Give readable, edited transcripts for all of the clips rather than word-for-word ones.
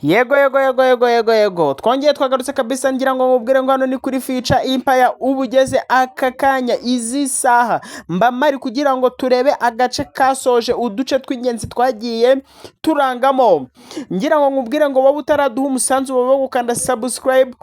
Yego, yego, yego, yego, yego, yego, twongeye twagarutse kabisa. Ngira ngo mubwire ngo hano ni kuri Future Empire. Ubu ugeze aka kanya, izi saha mba mari kugira ngo turebe agace kasoje, uduce tw'ingenzi twagiye turangamo. Ngira ngo nkubwire ngo wowe utaraduha umusanzu wawe wo gukanda subscribe,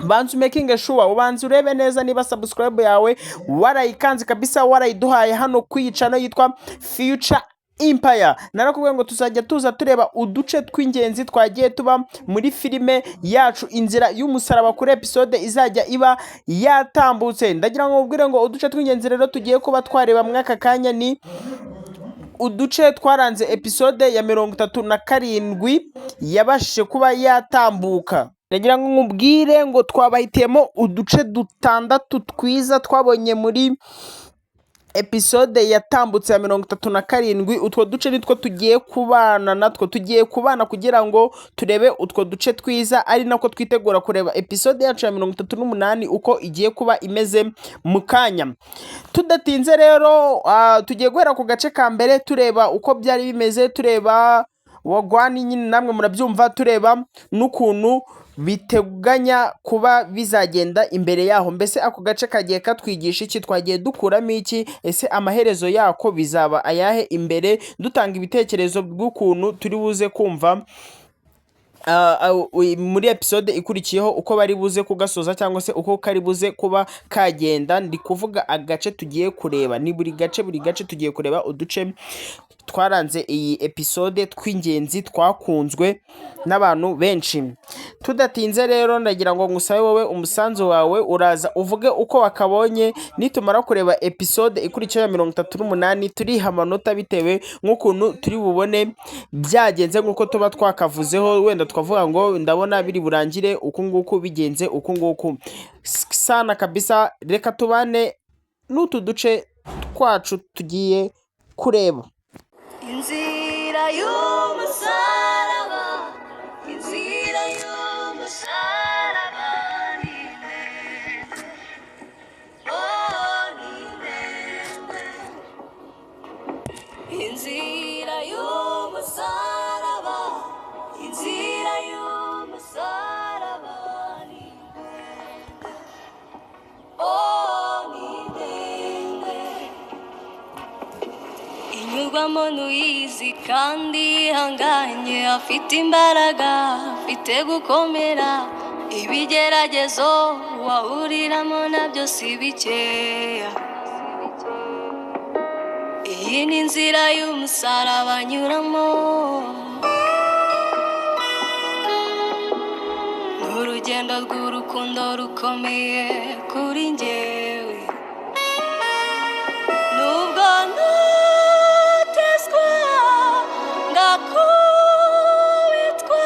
banza umakinge sure, ubanza urebe neza niba subscribe yawe warayikanze kabisa, warayiduhaye hano ku iyi channel yitwa Future Empire. Narakubwiye ngo tuzajya tuza tureba uduce tw'ingenzi twagiye tuba muri filime yacu Inzira y'Umusaraba, kuri episode izajya iba yatambutse. Ndagira ngo mubwire ngo uduce tw'ingenzi rero tugiye kuba twareba muri aka kanya ni uduce twaranze episode ya 37 yabashije kuba yatambuka. Ndagira ngo nkubwire ngo twabahitiyemo uduce dutandatu twiza twabonye muri episode yatambutse ya 37. Utwo duce nitwo tugiye kubana natwo, tugiye kubana kugira ngo turebe utwo duce twiza, ari nako twitegura kureba episode yacu ya 38 uko igiye kuba imeze mu kanya. Tudatinze rero, tugiye guhera ku gace ka mbere, tureba uko byari bimeze, tureba wagwani nyine, namwe murabyumva, tureba n'ukuntu biteganya kuba bizagenda imbere yaho. Mbese ako gace kagiye katwigisha iki? Twagiye dukuramo iki? Ese amaherezo yako bizaba ayahe imbere? Dutanga ibitekerezo bw'ukuntu turi buze kumva muri episode ikurikiyeho uko bari buze kugasoza cyangwa se uko kari buze kuba kagenda. Ndi kuvuga agace tugiye kureba, ni buri gace, buri gace tugiye kureba uduce twaranze iyi episode tw'ingenzi twakunzwe n'abantu benshi. Tudatinze rero, ndagira ngo ngusabe wowe umusanzu wawe, uraza uvuge uko wakabonye. Nitumara kureba episode ikurikiyeho ya 38, turiha amanota bitewe nk'ukuntu turi bubone byagenze, nk'uko tuba twakavuzeho. Wenda twavuga ngo ndabona biri burangire uku nguku, bigenze uku nguku sana kabisa. Reka tubane n'utu duce twacu tugiye kureba. Inzira y'umusaraba, inzira y'umusaraba ni ndende, oh, ni ndende. Inzira y'umusaraba, inzira y'umusaraba ni ndende, oh, ni ndende. Inyurwamo n'uyizi kandi yihanganye, afite imbaraga, afite gukomera. Ibigeragezo wahuriramo nabyo si bikeya. Iyi ni inzira y'umusaraba anyuramo, ni urugendo rw'urukundo rukomeye kuri njyewe. Nubwo ntotezwa, ngakubitwa,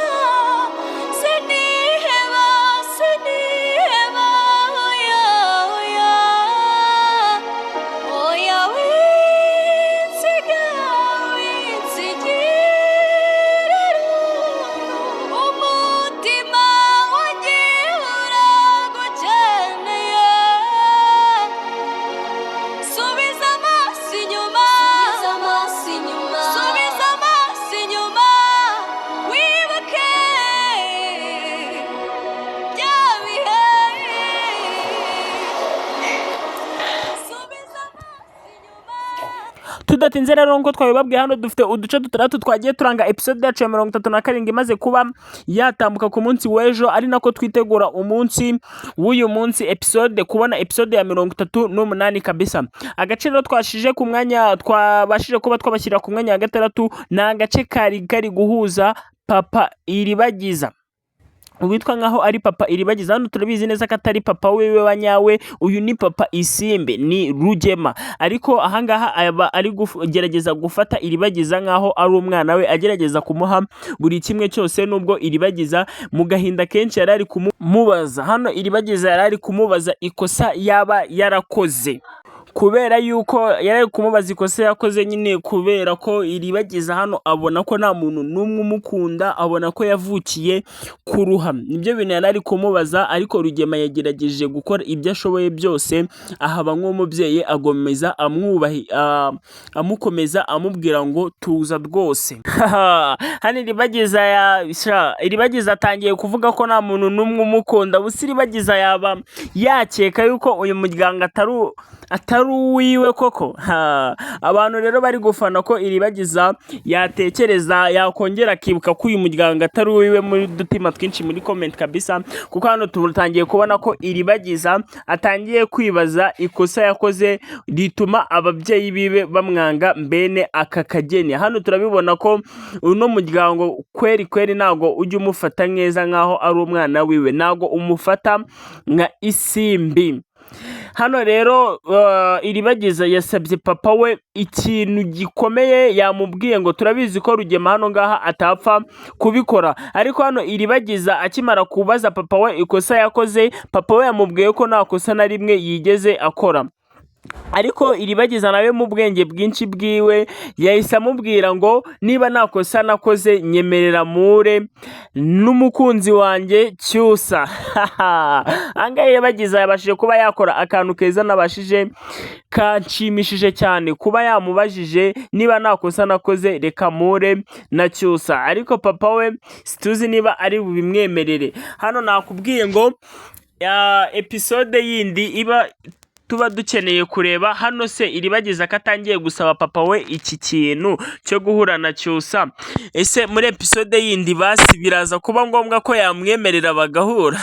siniheba, siniheba, oya, oya, oya, winsiga, winsigira irungu, umutima wanjye uragukeneye. Subiza amaso inyuma, subiza amaso inyuma, subiza amaso inyuma, wibuke bya bihe. Subiza amaso inyuma. Tudatinze rero, nk'uko twabibabwiye, hano dufite uduce dutandatu twagiye turanga episode yacu ya 37 imaze kuba yatambuka ku munsi w'ejo, ari nako twitegura umunsi w'uyu munsi, episode, kubona episode ya 38 kabisa. Agace rero twashije ku mwanya, twabashije kuba twabashyira ku mwanya wa gatandatu, ni agace kari kari guhuza papa Iribagiza, witwa nkaho ari papa Iribagiza. Hano turabizi neza ko atari papa wiwe wa nyawe, uyu ni papa Isimbi, ni Rugema, ariko ahangaha aba ari kugerageza gufata Iribagiza nkaho ari umwana we, agerageza kumuha buri kimwe cyose, nubwo Iribagiza mu gahinda kenshi yari ari kumubaza. Hano Iribagiza yari ari kumubaza ikosa yaba yarakoze. Kubera yuko yari ari kumubaza ikosa yakoze nyine, kubera ko Iribagiza hano abona ko nta muntu n'umwe umukunda, abona ko yavukiye kuruha. Nibyo bintu yari ari kumubaza, ariko Rugema yagerageje gukora ibyo ashoboye byose, ahaba nk'umubyeyi, agomeza amwubahi, amukomeza, amubwira ngo tuza rwose. Hano Iribagiza ya sha, Iribagiza atangiye kuvuga ko nta muntu n'umwe umukunda. Gusa Iribagiza yaba yakeka yuko uyu muryango atari uwiwe koko. Ha, abantu rero bari gufana ko Iribagiza yatekereza, yakongera akibuka ko uyu muryango atari uwiwe, muri dutima twinshi muri comment kabisa, kuko hano tutangiye kubona ko Iribagiza atangiye kwibaza ikosa yakoze rituma ababyeyi biwe bamwanga mbene aka kageni. Hano turabibona ko uno muryango kweri kweri ntago ujya umufata neza nkaho ari umwana wiwe, ntago umufata nka Isimbi. Hano rero Iribagiza yasabye papa we ikintu gikomeye. Yamubwiye ngo turabizi ko Rugema hano ngaha atapfa kubikora, ariko hano Iribagiza akimara kubaza papa we ikosa yakoze, papa we yamubwiye ko nta kosa na rimwe yigeze akora. Ariko Iribagiza nawe mu bwenge bwinshi bwiwe yahise amubwira ngo niba nta kosa nakoze, nyemerera mure n'umukunzi wanjye Cyusa. Ahangaha Iribagiza yabashije kuba yakora akantu keza nabashije kanshimishije cyane, kuba yamubajije niba nta kosa nakoze, reka mure na Cyusa. Ariko papa we situzi niba ari bubimwemerere. Hano nakubwiye ngo ya episode yindi iba tuba dukeneye kureba hano se, Iribagiza ko atangiye gusaba papa we iki kintu cyo guhura na Cyusa, ese muri episode yindi basi biraza kuba ngombwa ko yamwemerera bagahura?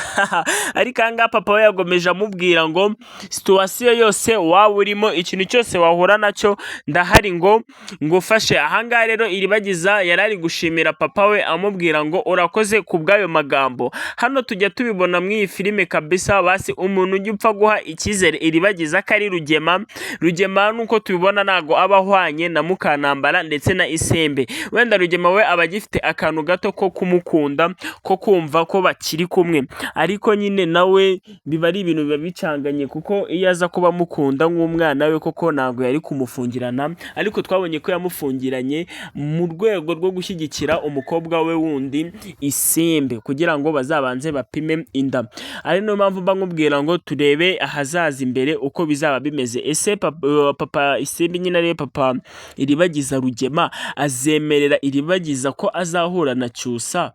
Ariko aha ngaha papa we yagomeje amubwira ngo situation yose waba urimo, ikintu cyose wahura nacyo, ndahari ngo ngufashe. Aha ngaha rero Iribagiza yari ari gushimira papa we, amubwira ngo urakoze ku bw'ayo magambo. Hano tujya tubibona muri iyi filime kabisa, basi umuntu ujya upfa guha icyizere Iribagiza ko ari Rugema. Rugema nuko tubibona ntago aba ahwanye na Mukanambara ndetse na Isembe. Wenda Rugema we aba agifite akantu gato ko kumukunda, ko kumva ko bakiri kumwe, ariko nyine nawe biba ari ibintu biba bicanganye, kuko iyo aza kuba amukunda nk'umwana we koko ntabwo yari kumufungirana. Ariko twabonye ko yamufungiranye mu rwego rwo gushyigikira umukobwa we wundi Isimbi, kugira ngo bazabanze bapime inda. Ari niyo mpamvu mba nkubwira ngo turebe ahazaza imbere uko bizaba bimeze. Ese papa Isimbi nyine ariwe papa Iribagiza Rugema azemerera Iribagiza ko azahura na Cyusa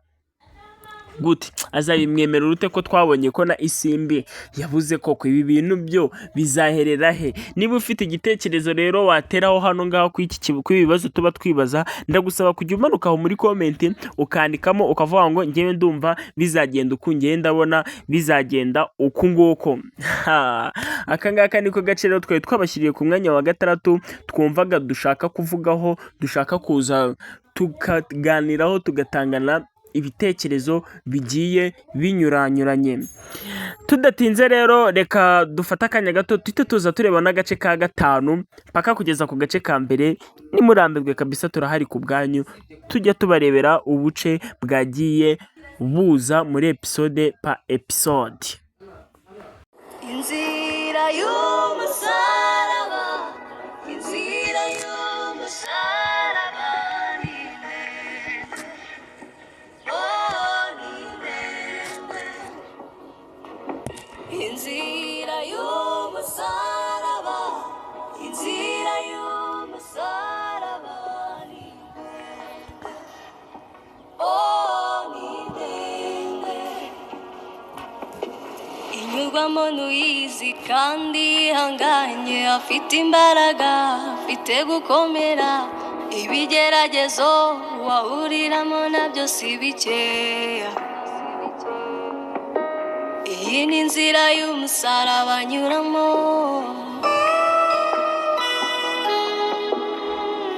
gute? Azabimwemerera ute ko twabonye ko na Isimbi yabuze koko? Ibi bintu byo bizaherera he? Niba ufite igitekerezo rero wateraho hano ngaho kuri ibi bibazo tuba twibaza, ndagusaba kujya umanuka aho muri comment ukandikamo, ukavuga ngo ngewe ndumva bizagenda uku, ngewe ndabona bizagenda uku nguku. Aka ngaka niko gace rero twari twabashyiriye ku mwanya wa gatandatu, twumvaga dushaka kuvugaho, dushaka kuza tukaganiraho, tugatangana ibitekerezo bigiye binyuranyuranye. Tudatinze rero, reka dufate akanya gato tuhite tuza tureba n'agace ka gatanu paka kugeza ku gace ka mbere. Nimurambirwe kabisa, turahari ku bwanyu, tujya tubarebera ubuce bwagiye buza muri episode pa episode. Inzira y'umusaraba, inzira y'umusaraba ni ndende, oh ni ndende. Inzira y'umusaraba, inzira y'umusaraba ni ndende, oh ni ndende. Inyurwamo n'uyizi kandi yihanganye, afite imbaraga, afite gukomera. Ibigeragezo wahuriramo nabyo si bikeya. Iyi ni inzira y'umusaraba anyuramo,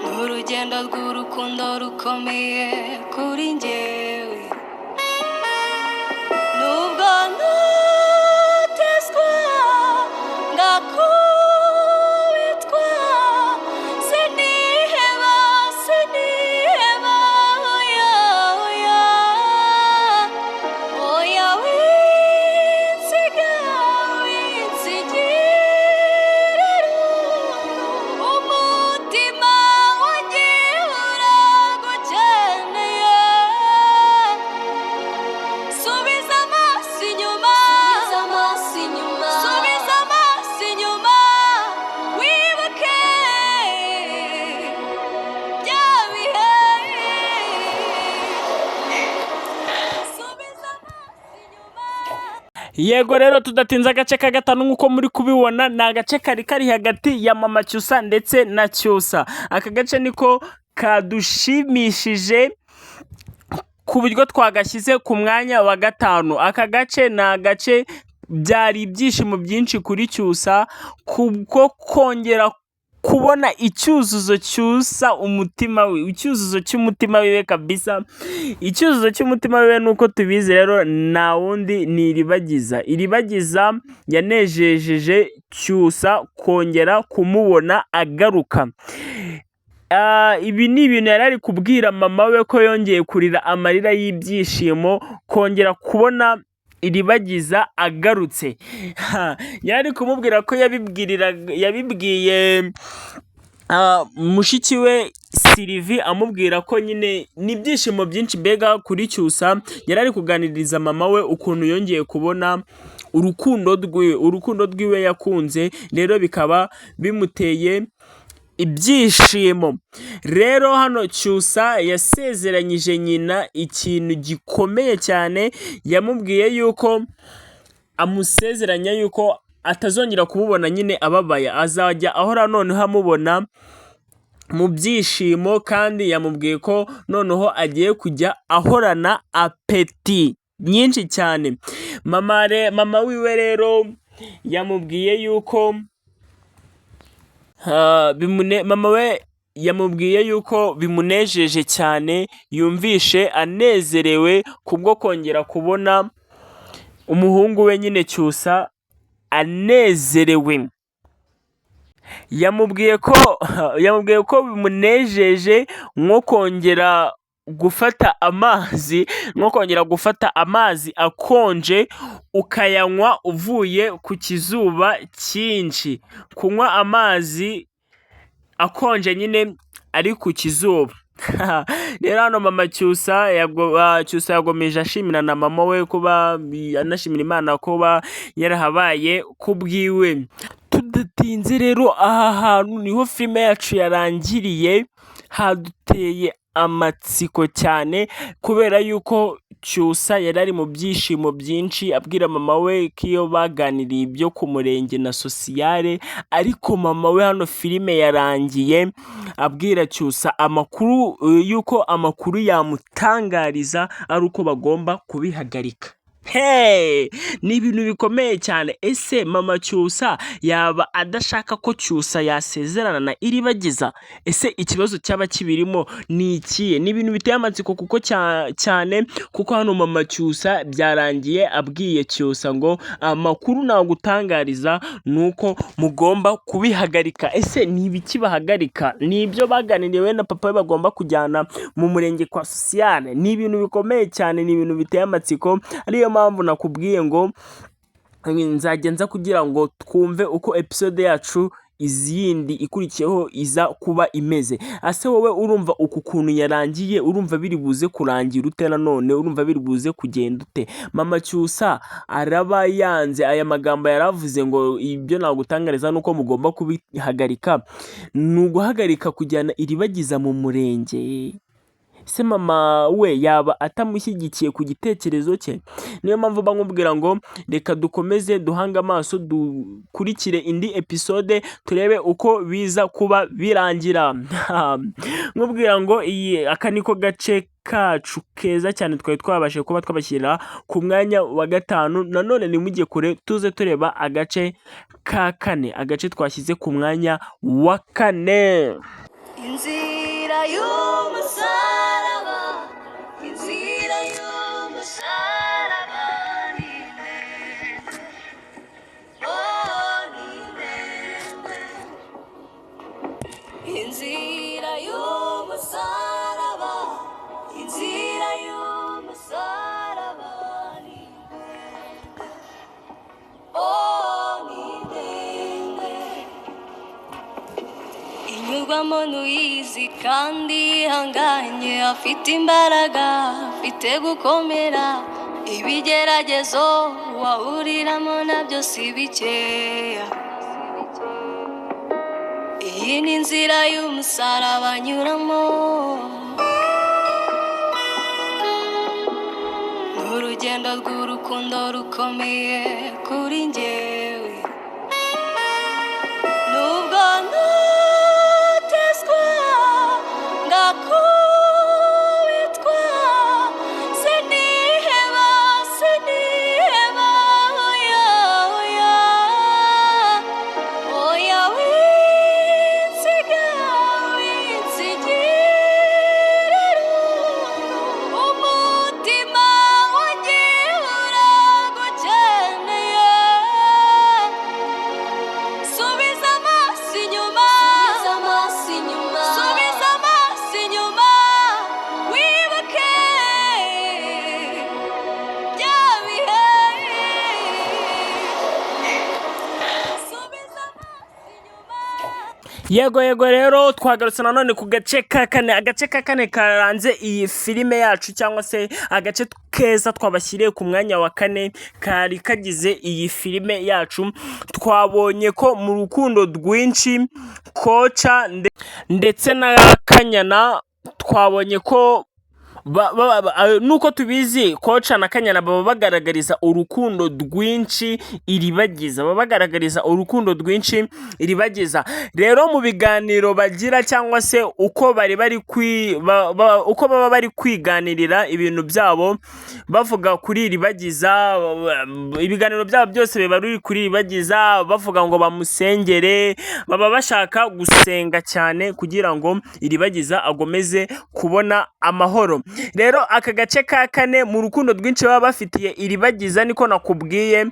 ni urugendo rw'urukundo rukomeye kuri njyewe. Nubwo ntotezwa, ngakubitwa, siniheba, siniheba, oya, oya, oya, winsiga, winsigira irungu. Yego rero, tudatinze, agace ka gatanu nk'uko muri kubibona ni agace kari kari hagati ya mama Cyusa ndetse na Cyusa. Aka gace niko kadushimishije ku buryo twagashyize ku mwanya wa gatanu. Aka gace ni agace byari ibyishimo byinshi kuri Cyusa kubwo kongera kubona icyuzuzo cyusa umutima we, icyuzuzo cy'umutima wiwe kabisa. Icyuzuzo cy'umutima wiwe nuko tubizi rero nta wundi ni Iribagiza. Iribagiza yanejejeje Cyusa kongera kumubona agaruka. Ibi ni ibintu yari ari kubwira mama we ko yongeye kurira amarira y'ibyishimo kongera kubona Iribagiza agarutse. Yari kumubwira ko yabibwiye mushiki we Sylvie, amubwira ko nyine ni ibyishimo byinshi mbega kuri Cyusa. Yari ari kuganiriza mama we ukuntu yongeye kubona urukundo rwiwe, urukundo rwiwe yakunze, rero bikaba bimuteye ibyishimo. Rero hano Cyusa yasezeranyije nyina ikintu gikomeye cyane. Yamubwiye yuko amusezeranya yuko atazongera kumubona nyine ababaye, azajya ahora noneho amubona mu byishimo, kandi yamubwiye ko noneho agiye kujya ahorana appétit nyinshi cyane. Mama wiwe rero yamubwiye yuko mama we yamubwiye yuko bimunejeje cyane, yumvishe anezerewe kubwo kongera kubona umuhungu we nyine Cyusa anezerewe. Yamubwiye ko bimunejeje nko kongera gufata amazi akonje ukayanywa uvuye ku kizuba cyinshi, kunywa amazi akonje nyine ari ku kizuba. Rero hano mama Cyusa, Cyusa yagomeje ashimira na mama we kuba anashimira Imana kuba yarahabaye kubwiwe. Tudatinze rero, aha hantu niho filime yacu yarangiriye. Haduteye amatsiko cyane kubera yuko Cyusa yari ari mu byishimo byinshi abwira mama we ko iyo baganiriye ibyo ku murenge na social, ariko mama we hano filime yarangiye abwira Cyusa amakuru yuko amakuru yamutangariza ari uko bagomba kubihagarika. Hey! Ni ibintu bikomeye cyane. Ese mama Cyusa yaba adashaka ko Cyusa yasezerana na Iribagiza? Ese ikibazo cyaba kibirimo ni ikihe? Ni ibintu biteye amatsiko kuko cyane, kuko hano mama Cyusa byarangiye abwiye Cyusa ngo amakuru nagutangariza ni uko mugomba kubihagarika. Ese ni ibiki bahagarika? Ni ibyo baganiriye na papa we bagomba kujyana mu murenge kwa social? Ni ibintu bikomeye cyane, ni ibintu biteye amatsiko, ariyo mpamvu nakubwiye ngo nzajya nza kugira ngo twumve uko episode yacu izindi ikurikiyeho iza kuba imeze. Ase wowe urumva uku kuntu yarangiye, urumva biri buze kurangira ute? Nanone urumva biri buze kugenda ute? Mama Cyusa araba yanze aya magambo yaravuze ngo ibyo nagutangariza nuko mugomba kubihagarika, ni uguhagarika kujyana Iribagiza mu murenge? Se mama we yaba atamushyigikiye ku gitekerezo cye? Niyo mpamvu mba nkubwira ngo reka dukomeze duhange amaso, dukurikire indi episode, turebe uko biza kuba birangira. Nkubwira ngo iyi aka niko gace kacu keza cyane twari twabashije kuba twabashyira ku mwanya wa gatanu. Nanone ntimujye kure, tuze tureba agace ka kane, agace twashyize ku mwanya wa kane. Inzira y'umusaraba, inzira y'umusaraba ni ndende, oh, ni ndende. Inzira y'umusaraba, inzira y'umusaraba ni ndende, oh, ni ndende. Inyurwamo n'uyizi kandi yihanganye, afite imbaraga, afite gukomera. Ibigeragezo wahuriramo nabyo si bikeya. Iyi ni inzira y'umusaraba anyuramo. Urugendo rw'urukundo rukomeye kuri njyewe. Nubwo ntotezwa ngakubitwa, siniheba, siniheba, oya, oya, oya, winsiga, winsigira irungu, umutima wanjye uragukeneye. Subiza amaso inyuma, subiza amaso inyuma, subiza amaso inyuma, wibuke bya bihe. Subiza amaso inyuma. Yego yego, rero twagarutse nanone ku gace ka kane, agace ka kane karanze iyi filime yacu, cyangwa se agace keza twabashyiriye ku mwanya wa kane kari kagize iyi filime yacu. Twabonye ko mu rukundo rwinshi Koca ndetse na Kanyana, twabonye ko nuko tubizi Koca na Kanyana baba bagaragariza urukundo rwinshi Iribagiza, baba bagaragariza urukundo rwinshi Iribagiza. Rero mu biganiro bagira, cyangwa se uko bari bari kwi ba- ba- uko baba bari kwiganirira ibintu byabo bavuga kuri Iribagiza, ibiganiro byabo byose biba biri kuri Iribagiza, bavuga ngo bamusengere, baba bashaka gusenga cyane kugira ngo Iribagiza agomeze kubona amahoro. Rero aka gace ka kane, mu rukundo rwinshi baba bafitiye Iribagiza, niko nakubwiye,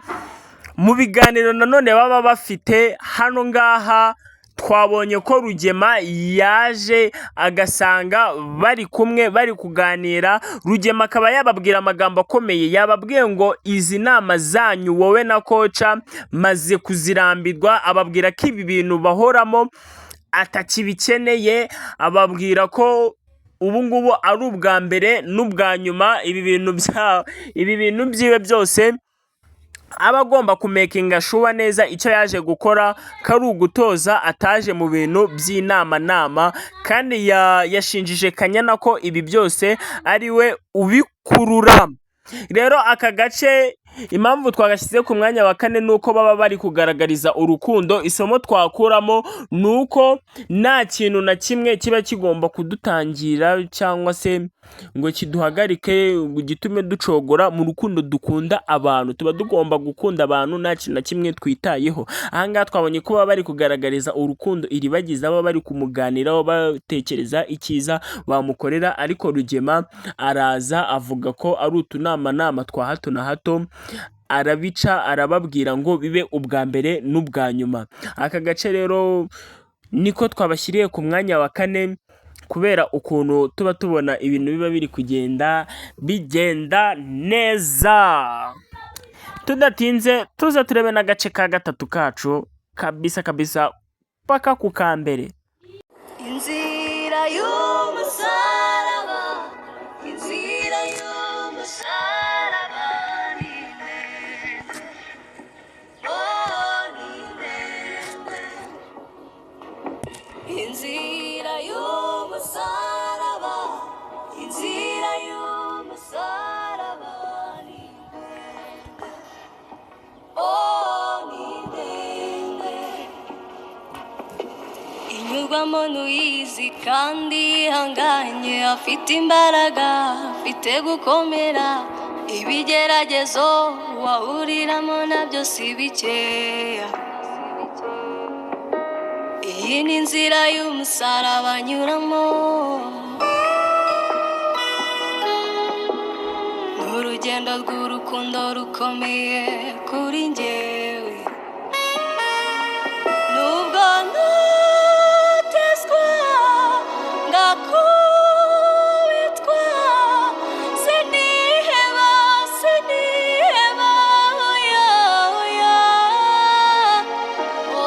mu biganiro nanone baba bafite hano ngaha, twabonye ko Rugema yaje agasanga bari kumwe bari kuganira. Rugema akaba yababwira amagambo akomeye, yababwiye ngo izi nama zanyu wowe na Koca maze kuzirambirwa. Ababwira ko ibi bintu bahoramo atakibikeneye, ababwira ko ubu ngubu ari ubwa mbere n'ubwa nyuma ibi bintu bya ibi bintu byiwe byose, aba agomba kumakinga sure neza icyo yaje gukora ko ari ugutoza, ataje mu bintu by'inama. Kandi yashinjije Kanyana ko ibi byose ari we ubikurura. Rero aka gace impamvu twagashyize ku mwanya wa kane ni uko baba bari kugaragariza urukundo. Isomo twakuramo ni uko nta kintu na kimwe kiba kigomba kudutangira cyangwa se ngo kiduhagarike, ngo gitume ducogora mu rukundo dukunda abantu. Tuba tugomba gukunda abantu nta kintu na kimwe twitayeho. Aha ngaha twabonye ko baba bari kugaragariza urukundo Iribagiza, baba bari kumuganiraho, batekereza icyiza bamukorera, ariko Rugema araza avuga ko ari utunamanama twa hato na hato, arabica, arababwira ngo bibe ubwa mbere n'ubwa nyuma. Aka gace rero niko twabashyiriye ku mwanya wa kane kubera ukuntu tuba tubona ibintu biba biri kugenda bigenda neza. Tudatinze, tuze turebe n'agace ka gatatu kacu kabisa kabisa paka ku ka mbere. Inzira y'umusaraba, inzira y'umusaraba ni ndende, oh, ni ndende. Inzira y'umusaraba, inzira y'umusaraba ni ndende, oh, ni ndende. Inyurwamo n'uyizi kandi yihanganye, afite imbaraga, afite gukomera. Ibigeragezo wahuriramo nabyo si bikeya. Iyi ni inzira y'umusaraba nyuramo, ni urugendo rw'urukundo rukomeye kuri njyewe. Nubwo ntotezwa ngakubitwa, siniheba, siniheba, oya, oya,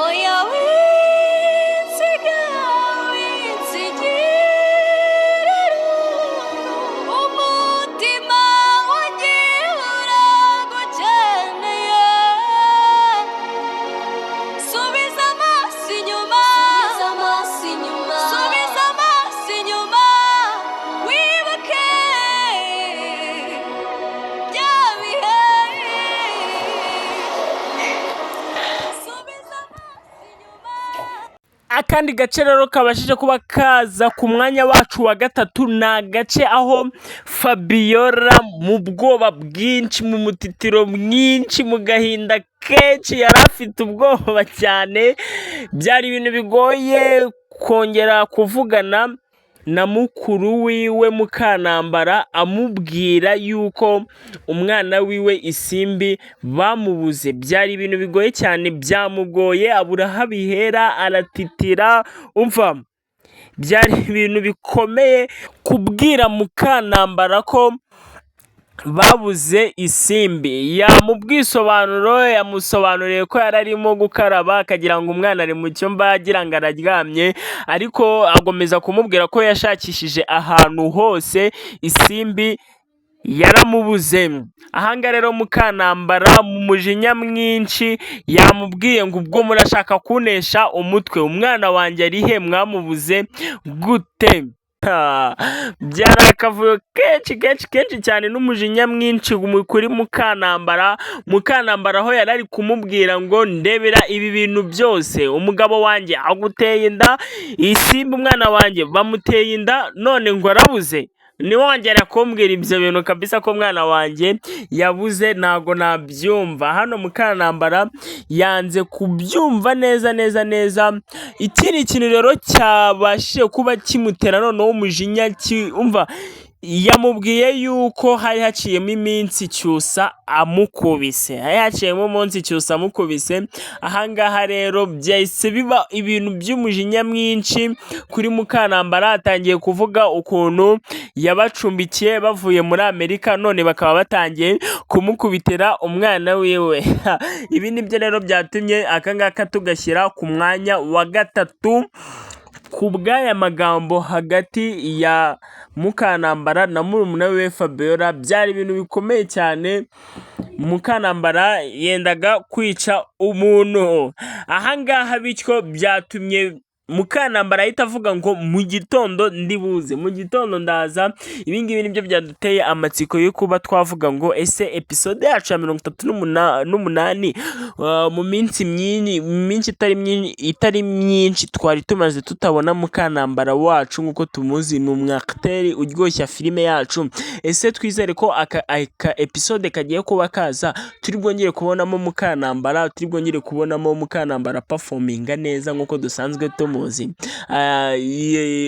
oya, winsiga, winsigira irungu, umutima wanjye uragukeneye. Akandi gace rero kabashije kuba kaza ku mwanya wacu wa gatatu ni agace aho Fabiola, mu bwoba bwinshi, mu mutitiro mwinshi, mu gahinda kenshi, yari afite ubwoba cyane. Byari ibintu bigoye kongera kuvugana na mukuru wiwe Mukanambara, amubwira yuko umwana wiwe Isimbi bamubuze. Byari ibintu bigoye cyane, byamugoye, abura aho abihera, aratitira. Umva, byari ibintu bikomeye kubwira Mukanambara ko babuze Isimbi. Yamubwisobanuro, yamusobanuriye ko yari arimo gukaraba, akagira ngo umwana ari mu cyumba, agira ngo araryamye, ariko agomeza kumubwira ko yashakishije ahantu hose, Isimbi yaramubuze. Ahangaha rero Mukanambara, mu mujinya mwinshi, yamubwiye ngo: "Ubwo murashaka kunesha umutwe, umwana wanjye ari he? Mwamubuze gute?" Byari akavuyo kenshi kenshi kenshi cyane n'umujinya mwinshi kuri Mukanambara. Mukanambara aho yari ari kumubwira ngo: "Ndebera ibi bintu byose, umugabo wanjye aguteye inda, Isimbi umwana wanjye bamuteye inda, none ngo arabuze. Niwongera kumbwira ibyo bintu kabisa ko umwana wanjye yabuze, ntago nabyumva." Hano Mukanambara yanze kubyumva neza neza neza. Ikindi kintu rero cyabashije kuba kimutera noneho umujinya, umva, yamubwiye yuko hari haciyemo iminsi Cyusa amukubise, hari haciyemo umunsi Cyusa amukubise. Ahangaha rero byahise biba ibintu by'umujinya mwinshi kuri Mukanambara. Atangiye kuvuga ukuntu yabacumbikiye bavuye muri Amerika, none bakaba batangiye kumukubitira umwana wiwe. Ibi nibyo rero byatumye aka ngaka tugashyira ku mwanya wa gatatu ku bw'aya magambo hagati ya Mukanambara na murumuna we Fabiola. Byari ibintu bikomeye cyane, Mukanambara yendaga kwica umuntu ahangaha. Bityo byatumye Mukanambara ahita avuga ngo: "Mu gitondo ndibuze, mu gitondo ndaza." Ibi ngibi nibyo byaduteye amatsiko yo kuba twavuga ngo: ese episode yacu ya 38, mu minsi myinshi itari myinshi twari tumaze tutabona Mukanambara wacu nk'uko tumuzi, ni umwakiteri uryoshya filime yacu, ese twizere ko aka episode kagiye kuba kaza turi bwongere kubonamo Mukanambara, turi bwongere kubonamo Mukanambara performinga neza nk'uko dusanzwe tumuzi?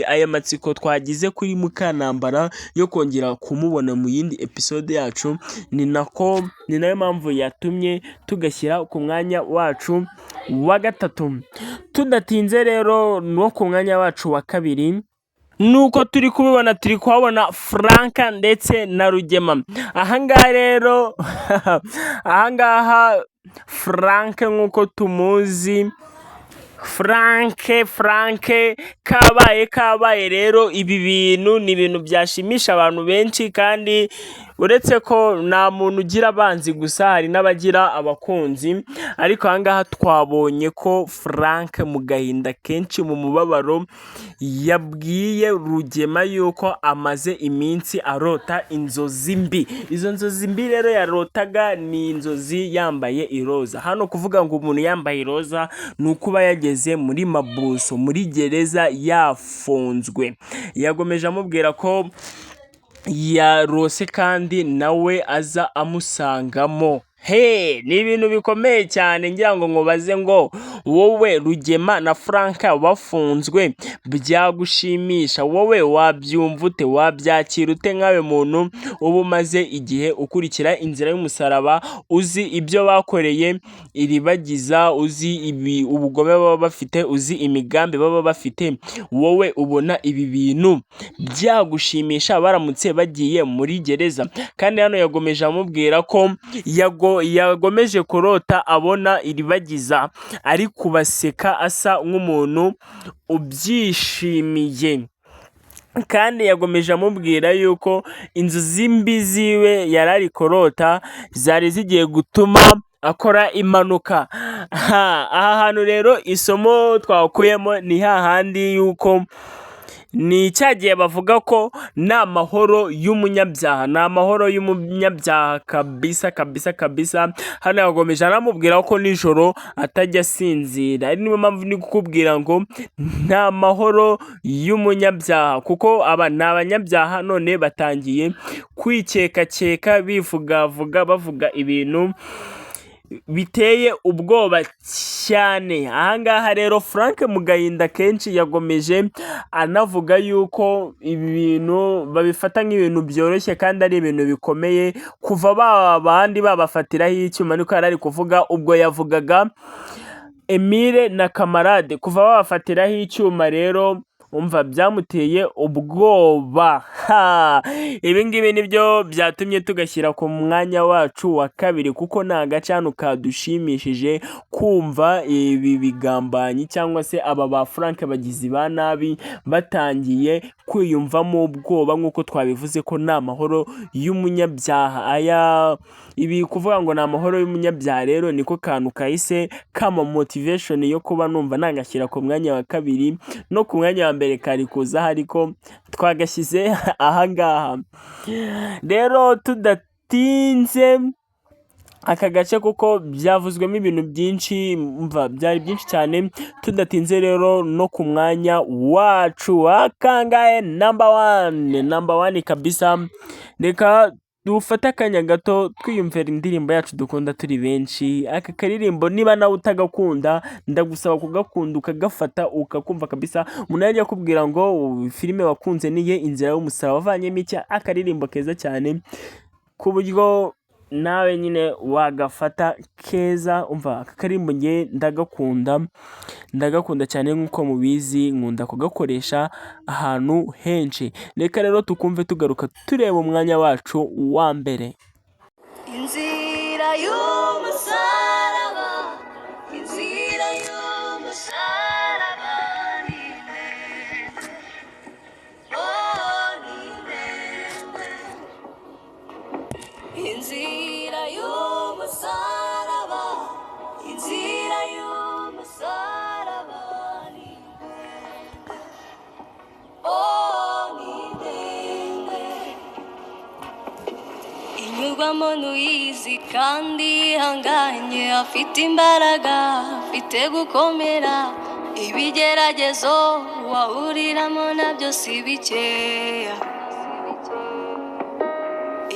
Aya matsiko twagize kuri Mukanambara yo kongera kumubona mu yindi episode yacu, ni nako, ni nayo mpamvu yatumye tugashyira ku mwanya wacu wa gatatu. Tudatinze rero, no ku mwanya wacu wa kabiri, nuko turi kubibona, turi kuhabona Frank ndetse na Rugema. Ahangaha rero, ahangaha Frank nk'uko tumuzi, Frank kabaye kabaye rero. Ibi bintu ni ibintu byashimisha abantu benshi, kandi uretse ko nta muntu ugira abanzi gusa, hari n'abagira abakunzi. Ariko ahangaha twabonye ko Frank, mu gahinda kenshi, mu mubabaro, yabwiye Rugema yuko amaze iminsi arota inzozi mbi. Izo nzozi mbi rero yarotaga ni inzozi yambaye iroza. Hano kuvuga ngo umuntu yambaye iroza ni ukuba yageze muri mabuso, muri gereza, yafunzwe. Yagomeje amubwira ko yarose kandi nawe aza amusangamo. He, ni ibintu bikomeye cyane. Ngira ngo nkubaze ngo: wowe Rugema na Frank bafunzwe byagushimisha? Wowe wabyumva ute? Wabyakira ute nkawe muntu uba umaze igihe ukurikira Inzira y'Umusaraba, uzi ibyo bakoreye Iribagiza, uzi ibi ubugome baba bafite, uzi imigambi baba bafite? Wowe ubona ibi bintu byagushimisha baramutse bagiye muri gereza? Kandi hano yagomeje amubwira ko yagomeje kurota abona Iribagiza ari kubaseka, asa nk'umuntu ubyishimiye. Kandi yagomeje amubwira yuko inzozi mbi ziwe yari ari kurota zari zigiye gutuma akora impanuka. Aha hantu rero isomo twakuyemo ni hahandi yuko Ni cya gihe bavuga ko nta mahoro y'umunyabyaha, ni amahoro y'umunyabyaha kabisa kabisa kabisa. Hano yagomeje anamubwira ko nijoro atajya asinzira, ari niyo mpamvu ndi kukubwira ngo nta mahoro y'umunyabyaha, kuko aba ni abanyabyaha none batangiye kwikekakeka, bivugavuga, bavuga ibintu biteye ubwoba cyane. Ahangaha rero Frank mu gahinda kenshi yagomeje anavuga yuko ibi bintu babifata nk'ibintu byoroshye kandi ari ibintu bikomeye, kuva ba bandi babafatiraho icyuma, niko yari ari kuvuga. Ubwo yavugaga Emile na Kamarade, kuva babafatiraho icyuma rero umva byamuteye ubwoba. Ha! Ibi ngibi nibyo byatumye tugashyira ku mwanya wacu wa kabiri, kuko ni agace hano kadushimishije kumva ibi bigambanyi cyangwa se aba ba Frank bagizi ba nabi batangiye kwiyumvamo ubwoba, nk'uko twabivuze ko nta mahoro y'umunyabyaha. Aya ibi kuvuga ngo ni amahoro y'umunyabyaha rero niko kantu kahise kama motivation yo kuba numva nagashyira ku mwanya wa kabiri. No ku mwanya wa mbere kari kuza, ariko twagashyize ahangaha. Rero tudatinze aka gace, kuko byavuzwemo ibintu byinshi, mva byari byinshi cyane. Tudatinze rero no ku mwanya wacu wa kangahe? Number one, number one kabisa. Reka dufate akanya gato twiyumvira indirimbo yacu dukunda turi benshi. Aka karirimbo niba nawe utagakunda, ndagusaba kugakunda, ukagafata, ukakumva kabisa. Umuntu yajya akubwira ngo filime wakunze niye Inzira y'Umusaraba, wavanyemo iki? Akaririmbo keza cyane ku buryo nawe nyine wagafata keza. Umva aka karirimbo, nge ndagakunda, ndagakunda cyane. Nk'uko mubizi, nkunda kugakoresha ahantu henshi. Reka rero tukumve, tugaruka tureba umwanya wacu wa mbere. Inzira y'umusaraba, inzira y'umusaraba ni ndende, oh ni ndende. Inzira y'umusaraba, inzira y'umusaraba ni ndende, oh ni ndende. Inyurwamo n'uyizi kandi yihanganye, afite imbaraga, afite gukomera. Ibigeragezo wahuriramo nabyo si bikeya.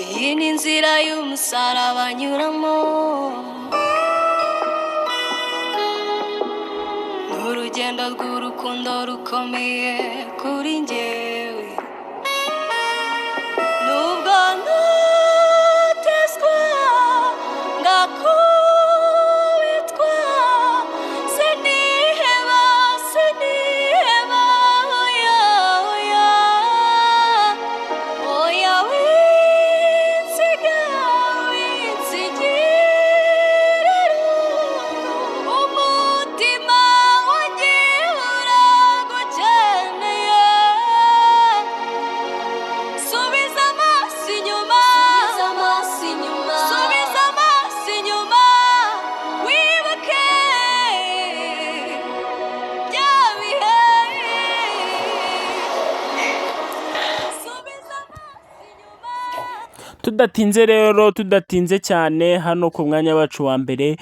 Iyi ni inzira y'umusaraba anyuramo, ni urugendo rw'urukundo rukomeye kuri njyewe. Nubwo ntotezwa, ngakubitwa, siniheba, siniheba, oya, oya, oya, winsiga, winsigira irungu, umutima wanjye uragukeneye. Subiza amaso inyuma, subiza amaso inyuma, subiza amaso inyuma, wibuke bya bihe. Subiza amaso inyuma. Tudatinze rero, tudatinze cyane, hano ku mwanya wacu wa mbere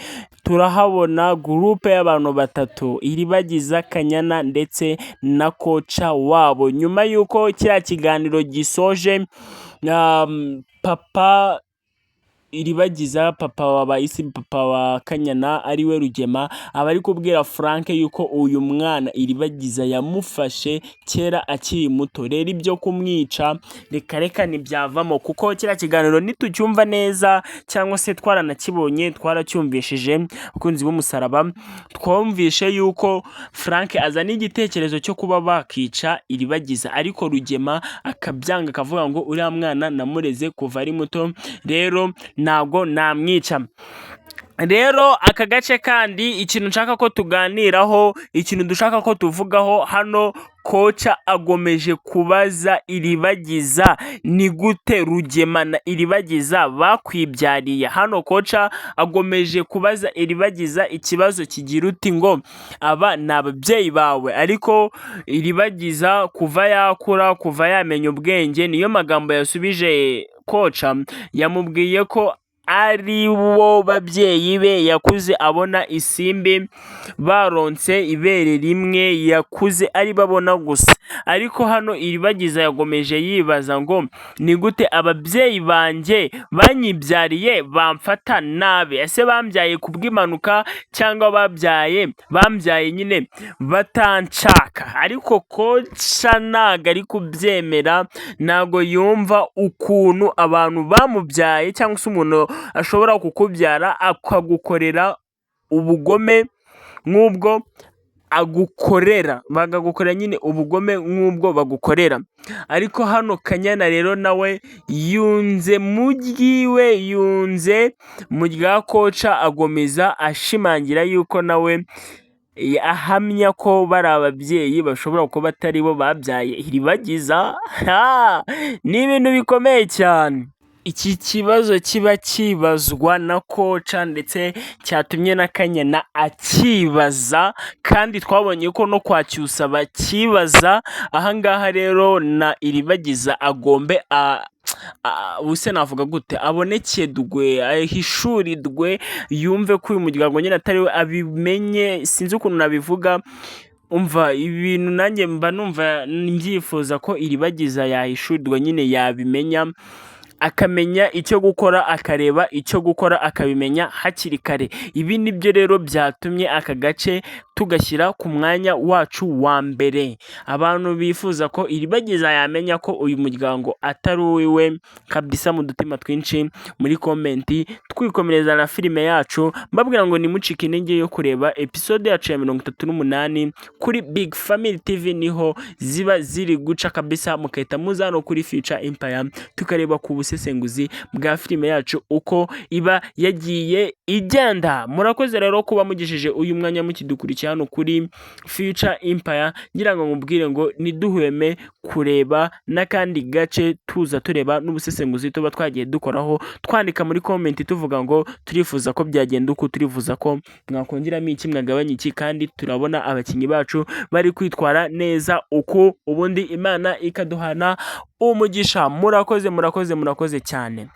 turahabona groupe y'abantu batatu: Iribagiza, Kanyana ndetse na coach wabo. Nyuma y'uko kiriya kiganiro gisoje, papa Iribagiza, papa wa Bayisi, papa wa Kanyana, ariwe Rugema, aba ari kubwira Frank yuko uyu mwana Iribagiza yamufashe kera akiri muto. Rero ibyo kumwica reka reka, ntibyavamo, kuko kiriya kiganiro nitucyumva neza cyangwa se twaranakibonye, twaracyumvishije, abakunzi b'umusaraba, twumvishe yuko Frank azana igitekerezo cyo kuba bakica Iribagiza, ariko Rugema akabyanga, akavuga ngo uriya mwana namureze kuva ari muto, rero ntabwo namwica. Rero aka gace kandi, ikintu nshaka ko tuganiraho, ikintu dushaka ko tuvugaho hano Koca agomeje kubaza Iribagiza: "Ni gute Rugema na Iribagiza bakwibyariye?" Hano Koca agomeje kubaza Iribagiza ikibazo kigira uti ngo: "Aba ni ababyeyi bawe?" Ariko Iribagiza, kuva yakura, kuva yamenya ubwenge, niyo magambo yasubije Koca. Yamubwiye ko ari bo babyeyi be yakuze abona isimbi baronse ibere rimwe, yakuze ari babona gusa. Ariko hano Iribagiza yagomeje yibaza ngo: "Ni gute ababyeyi banjye banyibyariye bamfata nabi? Ese bambyaye ku bw'impanuka cyangwa bambyaye nyine batanshaka?" Ariko Koca ntago ari kubyemera, ntago yumva ukuntu abantu bamubyaye cyangwa se umuntu ashobora kukubyara akagukorera ubugome nk'ubwo agukorera, bakagukorera nyine ubugome nk'ubwo bagukorera. Ariko hano Kanyana rero nawe yunze mu ryiwe, yunze mu rya Koca, agomeza ashimangira yuko nawe ahamya ko bari ababyeyi bashobora kuba atari bo babyaye Iribagiza. Ni ibintu bikomeye cyane. Iki kibazo kiba kibazwa na Koca ndetse cyatumye na Kanyana akibaza, kandi twabonye ko no kwa Cyusa bakibaza. Ahangaha rero na Iribagiza agombe, ubuse navuga gute, abonekerwe, ahishurirwe, yumve ko uyu muryango nyine atari we, abimenye. Sinzi ukuntu nabivuga. Umva, ibintu nanjye mba numva mbyifuza ko Iribagiza yahishurirwa nyine, yabimenya, akamenya icyo gukora, akareba icyo gukora, akabimenya hakiri kare. Ibi nibyo rero byatumye aka gace tugashyira ku mwanya wacu wa mbere. Abantu bifuza ko Iribagiza yamenya ko uyu muryango atari uwiwe kabisa, mu dutima twinshi muri comment. Twikomereza na filime yacu, mbabwira ngo nimucike intege yo kureba episode yacu ya 38 kuri Big Family TV, niho ziba ziri guca kabisa, mugahita muza hano kuri Future Empire tukareba ku busesenguzi bwa filime yacu uko iba yagiye igenda. Murakoze rero kuba mugejeje uyu mwanya mukidukurikiye hano kuri Future Empire. Ngira ngo mubwire ngo ntiduhweme kureba n'akandi gace, tuza tureba n'ubusesenguzi tuba twagiye dukoraho, twandika muri comment tuvuga ngo turifuza ko byagenda uko, turifuza ko mwakongeramo iki, mwagabanya iki, kandi turabona abakinnyi bacu bari kwitwara neza uku, ubundi Imana ikaduhana umugisha. Murakoze, murakoze, murakoze cyane.